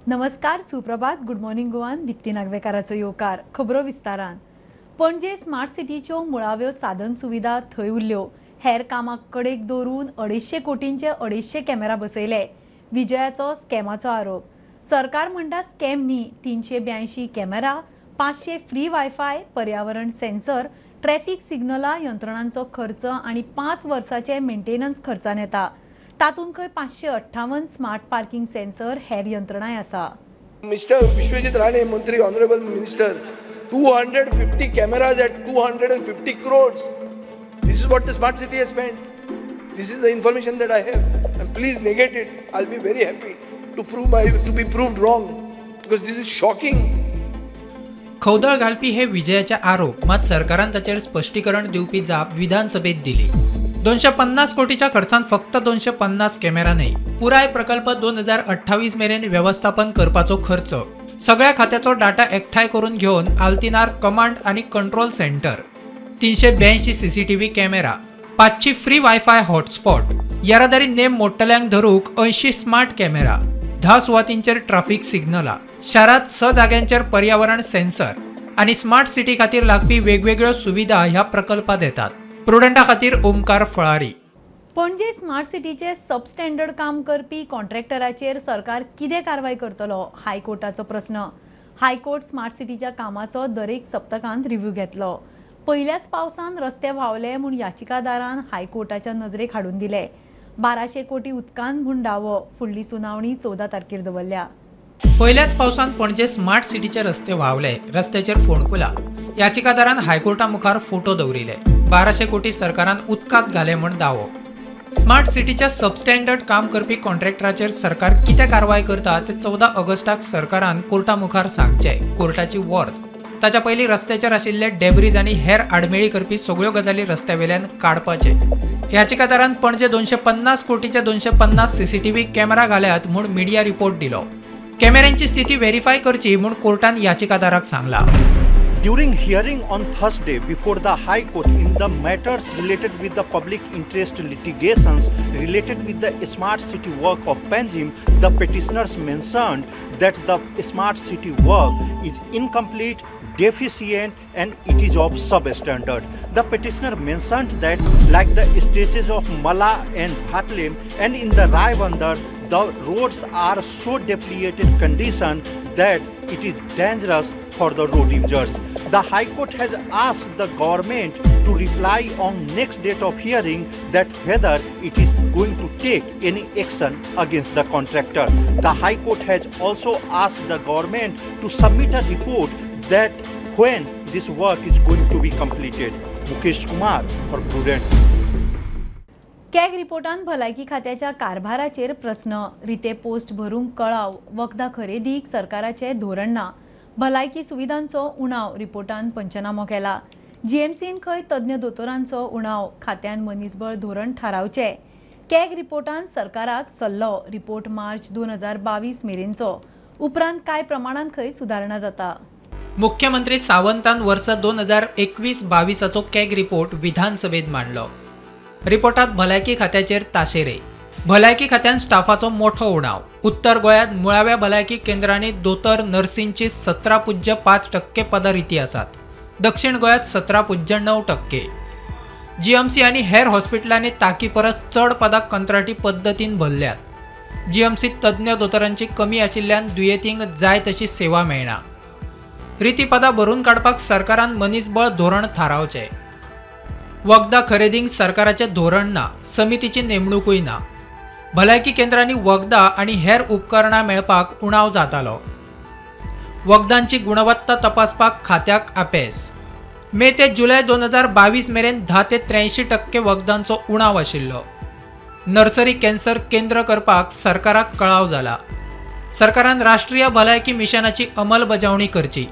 नमस्कार, सुप्रभात, good morning गोवान. दीप्ती नागवेकाराचो येवकार. खबरो विस्तारान. पणजे स्मार्ट सिटीच्यो मुळाव्यो साधन सुविधा थंय उरल्यो. हेर कामाक कडेक दवरून 250 कोटींचे 250 कॅमेरा बसयले. विजयाचो स्कॅमाचो आरोप. सरकार म्हणटा स्कॅम न्ही. 382 कॅमेरा, 500 फ्री वायफाय, पर्यावरण सेन्सर, ट्रॅफिक सिग्नला यंत्रणांचो खर्च आनी 5 वर्साचे मेंटेनन्स खर्चान येता. तातूंत खंय 558 स्मार्ट पार्किंग सेन्सर हेर यंत्रणाय आसा. मिस्टर विश्वजीत राणे मंत्री, honourable minister, 250 cameras at 250 crores. This is what the smart city has spent. This is the information that I have, and please negate it. I'll be very happy to prove my to be proved wrong, because this is shocking. खवदळ घालपी हे विजयाचे आरोप, मात सरकारान ताचेर स्पश्टीकरण दिवपी जाप विधानसभेत दिली. 250 कोटीच्या खर्चान फक्त 250 कॅमेरा न्हय, पुराय प्रकल्प 2028 मेरेन व्यवस्थापन करपाचो खर्च, सगळ्या खात्याचो डाटा एकठांय करून घेवन आल्तिनार कमांड आनी control centre, 382 CCTV camera, 500 free wifi hotspot, येरादारी नेम मोडटल्यांक धरूंक 80 स्मार्ट कॅमेरा, 10 सुवातींचेर ट्राफिक सिग्नलां, शारांत 6 जाग्यांचेर पर्यावरण सेन्सर आनी स्मार्ट सिटी खातीर लागपी वेगवेगळ्यो सुविधा ह्या प्रकल्पात येतात. प्रुडंटा खातीर ओमकार फळारी. पणजे स्मार्ट सिटीचे सबस्टँडर्ड काम करपी कॉन्ट्रॅक्टराचेर सरकार कितें कारवाय करतलो, हायकोर्टाचो प्रस्न. हायकोर्ट स्मार्ट सिटीच्या कामाचो दरेक सप्तकांत रिव्ह्यू घेतलो. पयल्याच पावसान रस्ते व्हांवले म्हूण याचिकादारान हायकोर्टाच्या नजरेक हाडून दिले. 1200 कोटी उदकान म्हूण दावो. फुडली सुनावणी 14 तारखेर दवरल्या. पयल्याच पावसान पणजे स्मार्ट सिटीचे रस्ते व्हांवले, रस्त्याचेर फोंडकुलां. याचिकादारान हायकोर्टा मुखार फोटो दवरिले. 1200 कोटी सरकारान उदकांत घाले म्हूण दावो. स्मार्ट सिटीच्या सबस्टँडर्ड काम करपी कॉन्ट्रॅक्टराचेर सरकार कितें कारवाय करता ते 14 ऑगस्टाक सरकारान कोर्टा मुखार सांगचें. कोर्टाची वर्द. ताच्या पयलीं रस्त्याचेर आशिल्ले डेब्रीज आनी हेर आडमेळी करपी सगळ्यो गजाली रस्त्या वेल्यान काडपाचे. याचिकादारान पणजे 250 कोटीचे 250 सीसीटीव्ही कॅमेरा घाल्यात म्हूण मिडिया रिपोर्ट दिलो. कॅमेऱ्यांची स्थिती व्हेरीफाय करची म्हूण कोर्टान याचिकादाराक सांगला. During hearing on Thursday before the High Court in the matters related with the public interest litigations related with the smart city work of Panjim, the petitioners mentioned that the smart city work is incomplete, deficient and it is of substandard. The petitioner mentioned that like the stretches of Mala and Bhatlem and in the Raibandar, the roads are so depleted condition that it is dangerous for the road users. The High Court has asked the government to reply on next date of hearing that whether it is going to take any action against the contractor. The High Court has also asked the government to submit a report that when this work is going to be completed. Mukesh Kumar for Prudent. CAG रिपोर्टान भलायकी खात्याच्या कारभाराचेर प्रस्न. रिते post भरूंक कळाव, वखदां खरेदीक सरकाराचें धोरण ना, भलायकी सुविधांचो उणाव. रिपोर्टान पंचनामो केला. जीएमसीन खंय तज्ञ दोतोरांचो उणाव, खात्यान मनीसबळ धोरण थारावचें. कॅग रिपोर्टान सरकाराक सल्लो. रिपोर्ट मार्च 2022 मेरेनचो. उपरांत कांय प्रमाणांत खंय सुदारणा जाता. मुख्यमंत्री सावंतान वर्स 2021-22 कॅग रिपोर्ट विधानसभेत मांडलो. रिपोर्टात भलायकी खात्याचेर ताशेरे. भलायकी खात्यान स्टाफाचो मोठो उणाव. उत्तर गोंयांत मुळाव्या भलायकी केंद्रांनी दोतोर नर्सींची 17.5% पदां रिती आसात. दक्षिण गोंयांत 17.9%. जीएमसी आनी हेर हॉस्पिटलांनी ताकी परस चड पदां कंत्राटी पद्दतीन भरल्यात. जीएमसीत तज्ञ दोतोरांची कमी आशिल्ल्यान दुयेंतींक जाय तशी सेवा मेळना. रिती पदां भरून काडपाक सरकारान मनीसबळ धोरण थारावचें. वखदां खरेदींक सरकाराचें धोरण ना, समितीची नेमणुकूय ना. भलायकी केंद्रांनी वखदां आनी हेर उपकरणां मेळपाक उणाव जातालो. वखदांची गुणवत्ता तपासपाक खात्याक अपेस. मे ते जुलय 2022 मेरेन 10 ते 83% वखदांचो उणाव आशिल्लो. नर्सरी कॅन्सर केंद्र करपाक सरकाराक कळाव जाला. सरकारान राष्ट्रीय भलायकी मिशनाची अंमलबजावणी करची.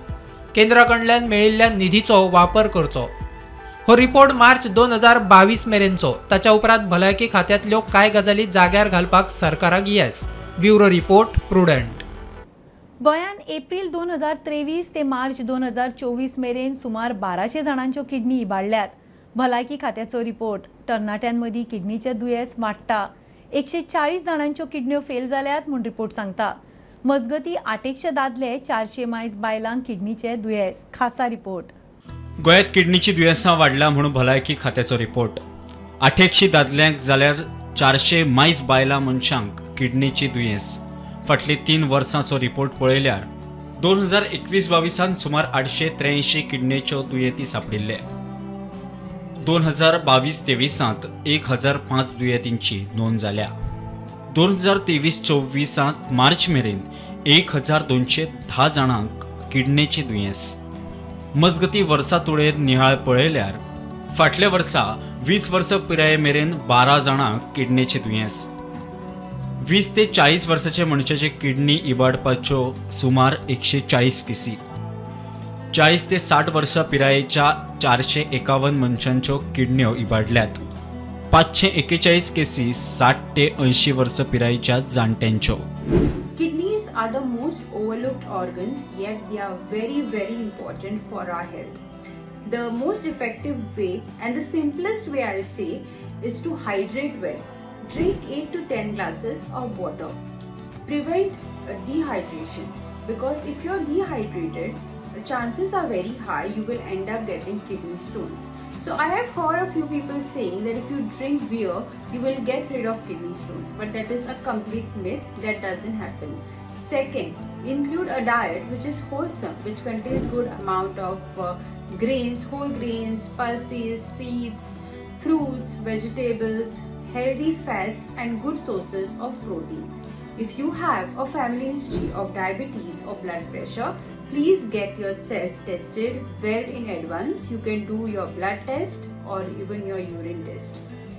केंद्रा कडल्यान मेळिल्ल्या निधीचो वापर करचो. हो रिपोर्ट मार्च 2022 मेरेनचो. ताच्या उपरांत भलायकी खात्यांतल्यो कांय गजाली जाग्यार घालपाक सरकाराक येस. Bureau report, Prudent. गोंयांत एप्रील 2023 ते मार्च 2024 मेरेन सुमार 1200 जाणांच्यो किडनी इबाडल्यात. भलायकी खात्याचो रिपोर्ट. तरणाट्यांमदीं किडनीचें दुयेंस वाडटा. 140 जाणांच्यो किडन्यो फेल जाल्यात म्हूण रिपोर्ट सांगता. मजगती 800 दादले 400 मायज बायलांक किडनीचे दुयेंस. खासा रिपोर्ट. गोंयांत किडनीची दुयेंसां वाडल्या म्हणून भलायकी खात्याचो रिपोर्ट. 800 दादल्यांक जाल्यार 400 मायज बायलां मनशांक किडनीची दुयेंस. फाटली 3 वर्सांचो रिपोर्ट पळयल्यार 2021-22 सुमार 883 किडनीच्यो दुयेंती सापडिल्ले. 2022-23 1005 दुयेंतींची नोंद जाल्या. 2023-24 मार्च मेरेन 1210 जाणांक किडनीची दुयेंस. मजगती वर्सा तुळेंत निहाळ पळयल्यार फाटल्या वर्सा 20 वर्सां पिराये मेरेन 12 जाणांक किडनीची दुयेंस. 20 ते 40 वर्साचे मनशाचे किडनी इबाडपाच्यो सुमार 140 केसी. 40 ते 60 वर्सां पिरायेच्या 451 मनशांच्यो किडन्यो इबाडल्यात. 541 केसी 60 ते 80 वर्सां पिरायेच्या जाणट्यांच्यो. Kidneys are the most overlooked organs, yet they are very, very important for our health. The most effective way and the simplest way I'll say is to hydrate well. Drink 8 to 10 glasses of water. Prevent dehydration, because if you're dehydrated, the chances are very high you will end up getting kidney stones. So I have heard a few people saying that if you drink beer, you will get rid of kidney stones, but that is a complete myth. That doesn't happen. Second, include a diet which is wholesome, which contains good amount of grains, whole grains, pulses, seeds, fruits, vegetables, healthy fats and good sources of proteins. If you have a family history of diabetes or blood pressure, please get yourself tested well in advance. You can do your blood test or even your urine test.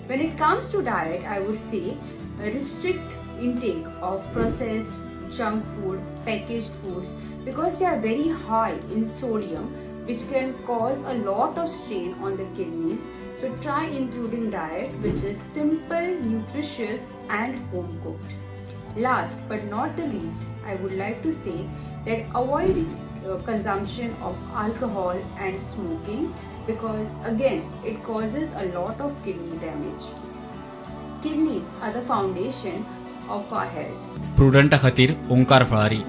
When it comes to diet, I would say restrict intake of processed junk food, packaged foods, because they are very high in sodium, which can cause a lot of strain on the kidneys. So try including diet which is simple, nutritious and home cooked. Last but not the least, I would like to say that avoid consumption of alcohol and smoking, because again it causes a lot of kidney damage. Kidneys are the foundation of our health. Prudent खातीर ओंकार फळारी.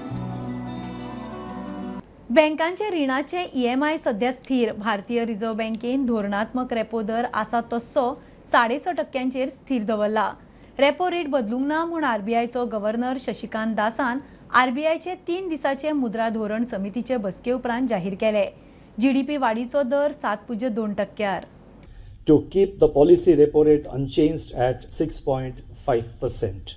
बँकांचे रिणाचे EMI सध्या स्थिर. भारतीय reserve बँकेन धोरणात्मक repo दर आसा तस्सो 6.5% स्थिर दवरला. रेपो रेट बदलूंक ना म्हूण आरबीआयचो गव्हर्नर शशिकांत दासान आरबीआयचे 3 दिसाचे मुद्रा धोरण समितीचे बसके उपरांत जाहीर केले. जीडीपी वाडीचो दर 7.2%. To keep the policy repo rate unchanged at 6.5%.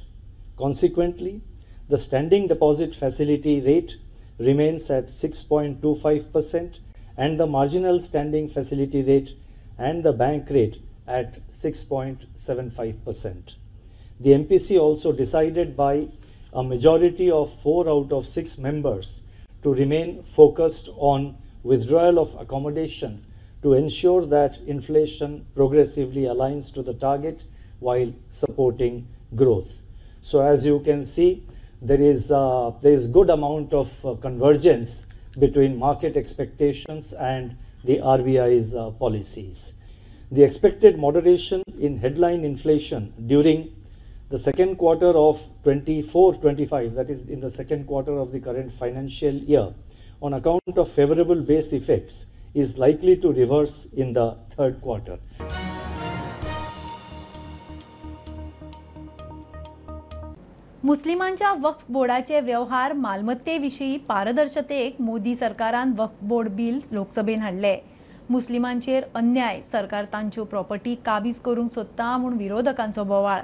Consequently, the standing deposit facility rate remains at 6.25% and the marginal standing facility rate and the bank rate at 6.75%. The MPC also decided by a majority of 4 out of 6 members to remain focused on withdrawal of accommodation to ensure that inflation progressively aligns to the target while supporting growth. So as you can see, there is good amount of convergence between market expectations and the RBI's policies. The expected moderation in headline inflation during the second quarter of 24-25, that is in the second quarter of the current financial year, on account of favorable base effects, is likely to reverse in the third quarter. मुस्लिमांच्या waqf बोर्डाचे व्यवहार मालमत्तेविशीं पारदर्शतेक मोदी सरकारान waqf board bill लोकसभेन हाडले. मुस्लिमांचेर अन्याय, सरकार तांच्यो property काबीज करूंक सोदता म्हूण विरोधकांचो बोवाळ.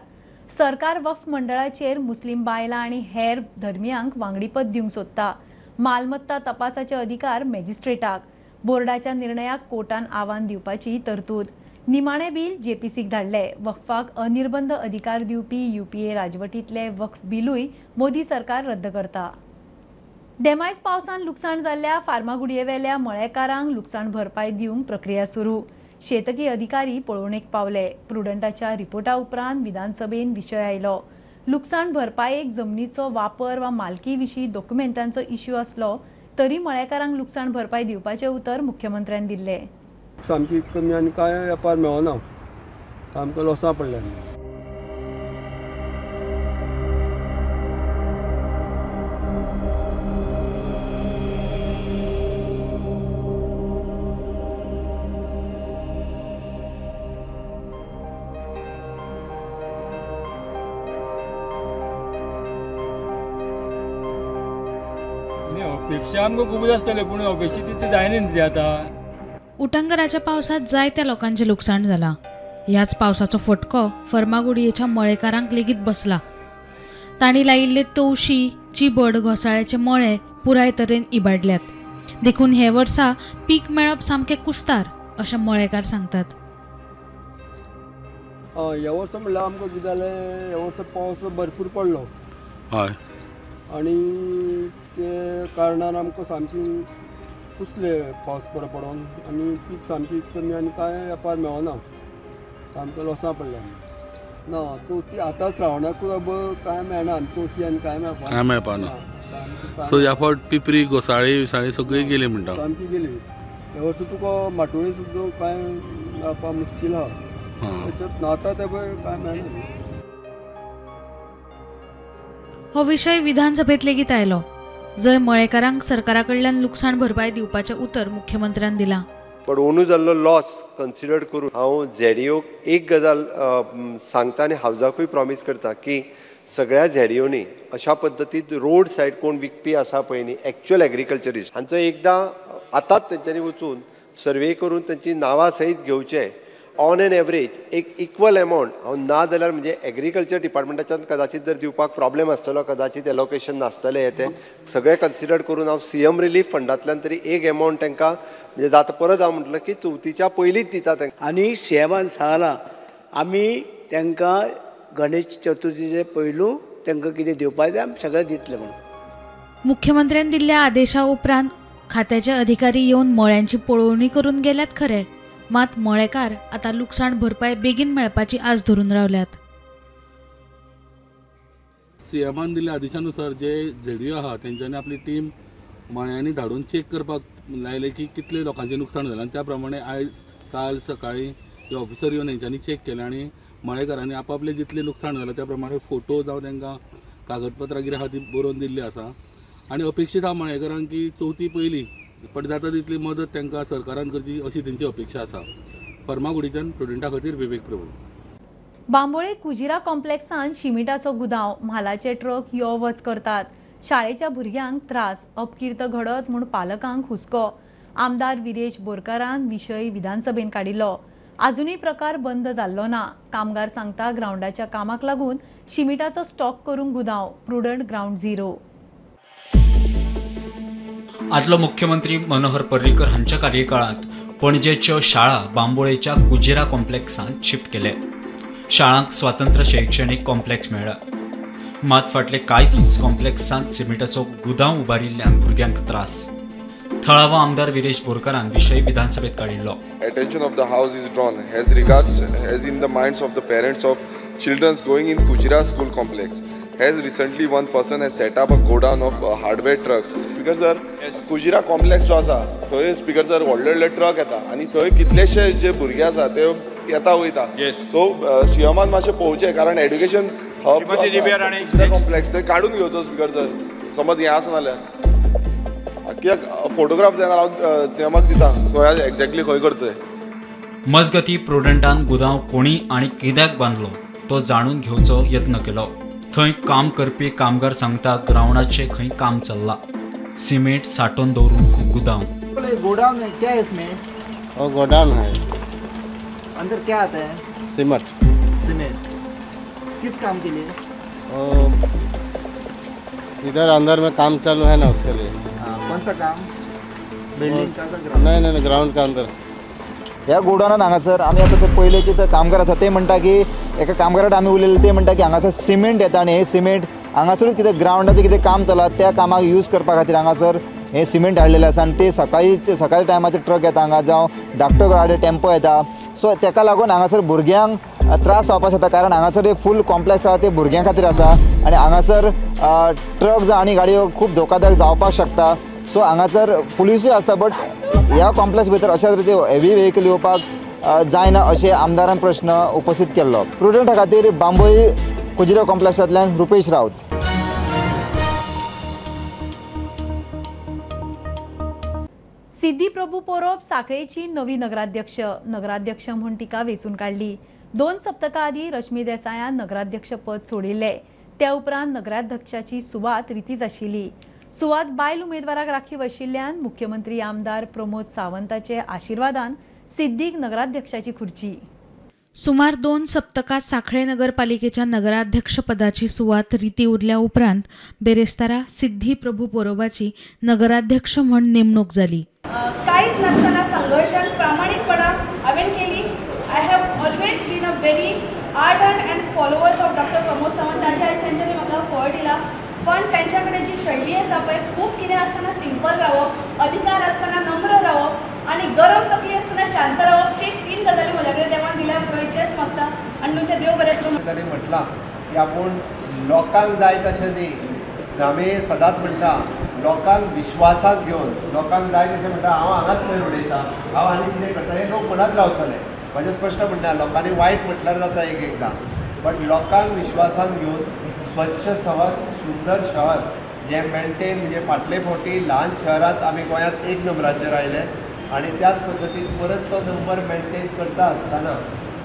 सरकार वक्फ मंडळाचेर मुस्लिम बायलां आनी हेर धर्मियांक वांगडीपद दिवंक सोदता. मालमत्ता तपासाचे अधिकार मॅजिस्ट्रेटाक. बोर्डाच्या निर्णयाक कोर्टान आव्हान दिवपाची तरतूद. निमाणे बिल जेपीसीक धाडले. वक्फाक अनिर्बंध अधिकार दिवपी यूपीए राजवटींतले वक्फ बिलूय मोदी सरकार रद्द करता. देमायज पावसान लुकसाण जाल्ल्या फार्मागुडयेवेल्या मळेकारांक लुकसाण भरपाय दिवंक प्रक्रिया सुरू. शेतकी अधिकारी पळोवणेक पावले. प्रुडंटाच्या रिपोर्टा उपरांत विधानसभेन विशय आयलो. लुकसाण भरपायेक जमनीचो वापर वा मालकी विशीं डॉक्युमेंटांचो इश्यू आसलो तरी मळेकारांक लुकसाण भरपाय दिवपाचें उतर मुख्यमंत्र्यान दिल्लें. सामकी कमी आनी कांय वेपार मेळना, सामको लॉसां पडल्या. अपेक्षा आमकां खूबच आसतले पूण अपेक्षा तितली जायना न्ही ती आतां. उटंगराच्या पावसात जायत्या लोकांचें लुकसाण जालां. ह्याच पावसाचो फटको फर्मागुडयेच्या मळेकारांक लेगीत बसला. तांणी लायिल्ले तवशी, चिबड, घोसाळ्याचे मळे पुराय तरेन इबाडल्यात. देखून हे वर्सा पीक मेळप सामकें कुस्तार अशें मळेकार सांगतात. ह्या वर्सा म्हणल्यार आमकां कितें जालें, ह्या वर्सा पावस भरपूर पडलो. हय. आनी ते कारणान आमकां सामकी कुसले पावस पड पडोन आनी पीक सामकी कमी आनी कांय वेपार मेळना, सामकें लॉसां पडलें. ना चवथी आतां श्रावणाकूच कांय मेळना, चवथी आनी कांय मेळपा कांय मेळपाना. सो ह्या फावट पिपरी, घोसाळी विसाळी सगळी गेली म्हणटा? सामकी गेली. ह्या वर्सा तुका माटोळी सुद्दां कांय मेळपा मुश्कील आहा. आतां ते पळय कांय मेळना. हो विशय विधानसभेत लेगीत आयलो, जंय मळेकारांक सरकारा कडल्यान लुकसाण भरपाय दिवपाचें उतर मुख्यमंत्र्यान दिलां. पण अंदू जाल्लो लॉस कन्सिडर करून हांव झेडीओक एक गजाल सांगता आनी हावजाकूय प्रॉमीस करता की सगळ्या झेडीओनी अशा पद्दतीन रोड सायड कोण विकपी आसा पळय न्ही, एक्च्युअल एग्रीकल्चरिस्ट हांचो एकदां आतांच तेंच्यांनी वचून सर्वे करून तेंची नांवां सयत घेवचें. ऑन एन एवरेज एक इक्वल एमावंट हांव ना जाल्यार म्हणजे एग्रीकल्चर डिपार्टमेंटाच्यान कदाचित जर दिवपाक प्रॉब्लेम आसतलो, कदाचित एलोकेशन नासतलें, हें तें सगळें कन्सिडर करून हांव सी एम रिलीफ फंडांतल्यान तरी एक एमावंट तांकां म्हणजे जाता परत हांव म्हटलं की चवथीच्या पयलींच दिता तांकां. आनी सी एमान सांगलां आमी तांकां गणेश चतुर्थीचे पयलू तांकां कितें दिवपाक जाय आमी सगळें दितले म्हणून. मुख्यमंत्र्यान दिल्ल्या आदेशा उपरांत खात्याचे अधिकारी येवन मळ्यांची पळोवणी करून गेल्यात खरें, मात मळेकार आतां लुकसाण भरपाय बेगीन मेळपाची आस धरून रावल्यात. सीएमान दिल्ल्या आदेशानुसार जे झेडीओ आहा तेंच्यांनी आपली टीम मळ्यांनी धाडून चेक करपाक लायले की कितले लोकांचें लुकसाण जालां आनी त्या प्रमाणे आयज काल सकाळीं ऑफिसर येवन हेंच्यांनी चेक केलें आनी मळेकारांनी आपापले जितलें लुकसाण जालां त्या प्रमाणे फोटो जावं तांकां कागदपत्रां कितें आहा ती बरोवन दिल्ली आसा. आनी अपेक्षीत आहा मळेकारांक की चवथी पयलीं पण जाता तितली मदत तांकां सरकारान करची अशी तेंची अपेक्षा आसा. फर्मागुडीच्यान प्रुडंटा खातीर विवेक प्रभू. बांबोळे कुजिरा कॉम्प्लेक्सान शिमिटाचो गुदांव, म्हालाचे ट्रक यो वच करतात. शाळेच्या भुरग्यांक त्रास, अपकीर्त घडत म्हूण पालकांक हुस्को. आमदार विरेश बोरकारान विशय विधानसभेन काडिल्लो. आजुनूय प्रकार बंद जाल्लो ना. कामगार सांगता ग्रावंडाच्या कामाक लागून शिमिटाचो स्टॉक करूंक गुदांव. Prudent ground zero. आदलो मुख्यमंत्री मनोहर पर्रीकर हांच्या कार्यकाळांत पणजेच्यो शाळा बांबोळेच्या कुजिरा कॉम्प्लेक्सांत शिफ्ट केले. शाळांक स्वतंत्र शैक्षणिक कॉम्प्लेक्स मेळ्ळा. मात फाटले कांय दीस कॉम्प्लेक्सांत सिमेंटाचो गुदांव उबारिल्ल्यान भुरग्यांक त्रास. थळावो आमदार विरेश बोरकारान विशय विधानसभेत काडिल्लो. Attention of the house is drawn as regards as in the minds of the parents of childrens going in Kujira school complex. Has recently one person has set up a godown of hardware trucks. Speaker sir, Kujira complex जो आसा थंय speaker sir व्हडले व्हडले truck येता आनी थंय कितलेशे जे भुरगे आसा ते येता वयता. सो सीएमान मातशें पळोवचें, कारण एड्युकेशन हब कुजिरा कॉम्प्लेक्स थंय काडून घेवचो स्पीकर सर. समज हें आसा जाल्यार कित्याक फोटोग्राफ जाय हांव सीएमाक दिता खंय एक्झॅक्टली खंय करता. मजगती प्रुडंटान गुदांव कोणी आनी कित्याक बांदलो तो जाणून घेवचो यत्न केलो. थंय काम करपी कामगार सांगता ग्रावंडाचें खंय काम चल्लां, सिमेंट साठोवन दवरूंक गुदांव. गोडाउन है क्या इसमें? और गोडाउन है. अंदर क्या आता है? सीमेंट. सीमेंट किस काम के लिए? इधर अंदर में काम चालू है ना उसके लिए. हाँ, कौन सा काम? बिल्डिंग का? ग्राउंड? नहीं नहीं, ग्राउंड का अंदर. ह्या गोडाउनान हांगासर आमी आतां ते पयले की कामगार आसा ते म्हणटा की एका कामगाराक आमी उलयले ते म्हणटा की हांगासर सिमेंट येता आनी हे सिमेंट हांगासरूच कितें ग्रावंडाचें कितें काम चला त्या कामाक यूज करपा खातीर हांगासर हे सिमेंट हाडलेलें आसा आनी ते सकाळी सकाळी टायमाचेर ट्रक येता हांगा, जावं धाकटो गाडी टेम्पो येता. सो तेका लागून हांगासर भुरग्यांक त्रास जावपाक शकता, कारण हांगासर फूल कॉम्प्लेक्स आसा ते भुरग्यां खातीर आसा आनी हांगासर ट्रक आनी गाडयो खूब धोकादायक जावपाक शकता. सो हांगासर पुलिसूय आसता बट ह्या कॉम्प्लेक्स भितर अशा तरेचे हेवी व्हेकल येवपाक जायना अशें आमदारान प्रश्न उपस्थित केल्लो. प्रुडंटा खातीर बांबोळी कुजिरा कॉम्प्लेक्सांतल्यान रुपेश राऊत. सिद्धी प्रभू पोरोब साखळेची नवी नगराध्यक्ष नगराध्यक्ष म्हूण तिका वेंचून काडली. 2 सप्तकां आदीं रश्मी देसायान नगराध्यक्ष पद सोडिल्लें. त्या उपरांत नगराध्यक्षाची सुवात रितीच आशिल्ली. सुवात बायल उमेदवाराक राखीव आशिल्ल्यान मुख्यमंत्री आमदार प्रमोद सावंताचे आशिर्वादान सिद्दीक नगराध्यक्षाची खुर्ची. सुमार 2 सप्तकां सांखळे नगरपालिकेच्या नगराध्यक्षपदाची सुवात रिती उरल्या उपरांत बेरेस्तारा सिद्धी प्रभू पोरोबाची नगराध्यक्ष म्हण नेमणूक जाली. कांयच नासतना संघर्शान प्रामाणीकपणान हांवें केली. I have always been a very ardent and followers of doctor Pramod Sawant. ताजे आयज तेंच्यांनी म्हाका फळ दिला, पण त्यांच्या कडेन जी शैली आसा पळय, खूब कितें आसतना सिंपल रावप, अधिकार आसतना नम्र रावप आनी गरम तकली आसतना शांत रावप, ते 3 गजाली म्हज्या कडेन देवान दिल्या म्हणून इतलेंच मागता आनी तुमच्या देव बरें करूं. ताणें म्हटलां की आपूण लोकांक जाय तशें न्ही, आमी सदांच म्हणटा लोकांक विश्वासांत घेवन लोकांक जाय तशें म्हणटा, हांव हांगाच पयर उडयता, हांव आनी कितें करता, हें लोक म्हणत रावतले. म्हजें स्पश्ट म्हणणें, लोकांनी वायट म्हटल्यार जाता एक एकदां, बट लोकांक विश्वासांत घेवन स्वच्छ शहर, सुंदर शहर जें मेंटेन, म्हणजे फाटले फावटी ल्हान शहरांत आमी गोंयांत 1 नंबराचेर आयले आनी त्याच पद्दतीन परत तो नंबर मेंटेन करता आसतना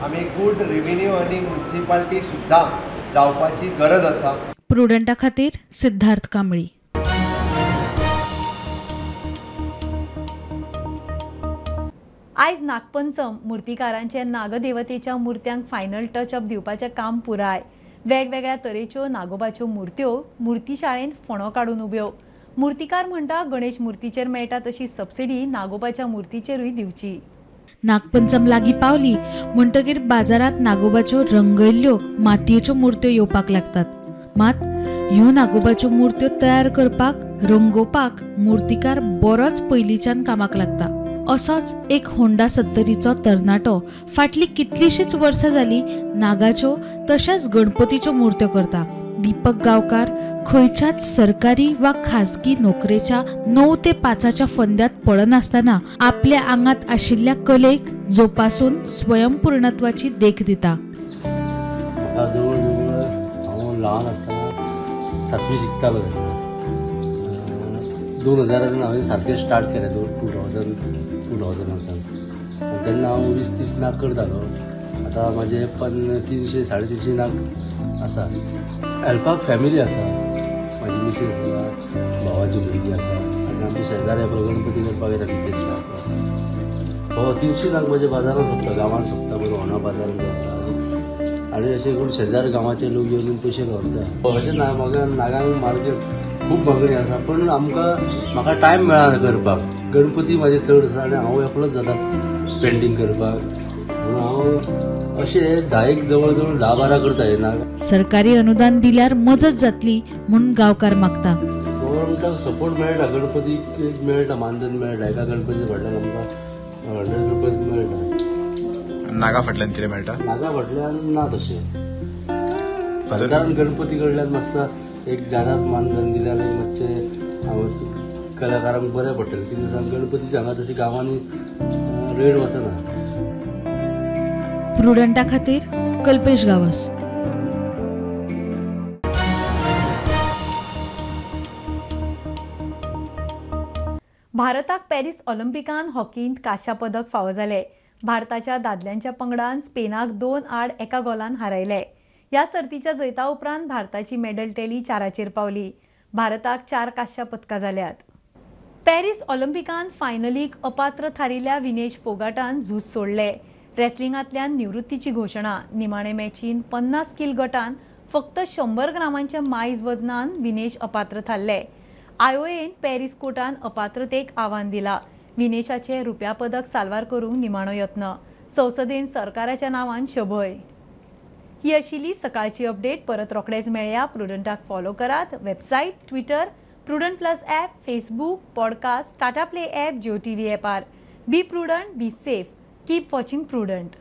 आमी गूड रेवेन्यू अर्निंग म्युनिसिपालिटी सुद्दां जावपाची गरज आसा. प्रुडंटा खातीर सिद्धार्थ कांबळी. आयज नागपंचम. मूर्तिकारांचे नागदेवतेच्या मूर्त्यांक फायनल टचअप दिवपाचें काम पुराय. वेगवेगळ्या तरेच्यो नागोबाच्यो मूर्त्यो मूर्तिशाळेंत फणो काडून उब्यो. मूर्तिकार म्हणटा गणेश मूर्तीचेर मेळटा तशी सबसिडी नागोबाच्या मूर्तीचेरूय दिवची. नागपंचम लागीं पावली म्हणटकीर बाजारांत नागोबाच्यो रंगयल्ल्यो मातयेच्यो मूर्त्यो येवपाक लागतात. मात ह्यो नागोबाच्यो मूर्त्यो तयार करपाक, रंगोवपाक मूर्तिकार बरोच पयलींच्यान कामाक लागता. असोच एक होंडा सत्तरीचो तरणाटो फाटली कितलीशीच वर्सां जाली नागाच्यो तशेंच गणपतीच्यो मूर्त्यो करता. दीपक गांवकार खंयच्याच सरकारी वा खाजगी नोकरेच्या 9 ते 5च्या फंद्यात पडनासतना आपल्या आंगात आशिल्ल्या कलेक जोपासून स्वयंपूर्णत्वाची देख दिता. म्हाका जवळ जवळ हांव ल्हान आसतना 7वी शिकतालो तेन्ना 2000 हांवें सारकें स्टार्ट केलें, 2000 तेन्ना हांव 20-30 नाग करतालो. आतां म्हाजे 300 350 नाग आसा. हेल्पाक फॅमिली आसा, म्हाजी मिसेस आसा, भावाची भुरगीं आसा आनी आमचे शेजारी आपलो गणपती करपाक येता तेच. हो 300 नाग म्हजे बाजारान सोंपता, गांवांत सोंपता, बरो होणा बाजारान सोंपता आनी अशें करून शेजार गांवाचे लोक येवन पयशे व्हरता. अशें ना, म्हाका नागांक मार्केट खूब मागणी आसा, पूण आमकां म्हाका टायम मेळना करपाक. गणपती म्हाजे चड आसा आनी हांव एकलोच जाता पेंटींग करपाक, म्हणून हांव अशें 10 जवळ जवळ 10-12 करता हे नाग. सरकारी अनुदान दिल्यार मजत जातली म्हणून गांवकार मागता. गव्हर्मेंटाक सपोर्ट मेळटा, गणपतीक एक मेळटा मानधन मेळटा, एका गणपती फाटल्यान आमकां 100 रुपीज मेळटा. नागा फाटल्यान कितें मेळटा? नागा फाटल्यान ना तशें. सरकारान गणपती कडल्यान मातसो एक जादात मानधन दिल्यार मातशें हांव कलाकारांक बरें पडटलें. कित्याक गणपतीच्या हांगा तशें गांवांनी रेट वचना. प्रुडंटा खातीर कल्पेश गांवस. भारताक पॅरीस ऑलिम्पिकान हॉकींत कांश्या पदक फावो जालें. भारताच्या दादल्यांच्या पंगडान स्पेनाक 2-1 गोलान हारयलें. ह्या सर्तीच्या जैता उपरांत भारताची मेडल टॅली 4 पावली. भारताक 4 कांश्या पदकां जाल्यात. पॅरीस ऑलिम्पिकान फायनलीक अपात्र थारिल्ल्या विनेश फोगाटान झूज सोडलें. रेसलिंगांतल्यान निवृत्तीची घोशणा. निमाणे मॅचीन 50 किल गटान फक्त 100 ग्रामांच्या मायज वजनान विनेश अपात्र थारले. आयओएन पॅरीस कोर्टान अपात्रतेक आव्हान दिला. विनेशाचे रुप्या पदक साल्वार करूंक निमाणो यत्न. संसदेन सरकाराच्या नांवान शबय. ही आशिल्ली सकाळची अपडेट. परत रोखडेच मेळया. प्रुडंटाक फॉलो करात. Website, Twitter, Prudent plus app, Facebook, podcast, Tata play app, Jio TV ॲपार. Be prudent, be safe, keep watching Prudent.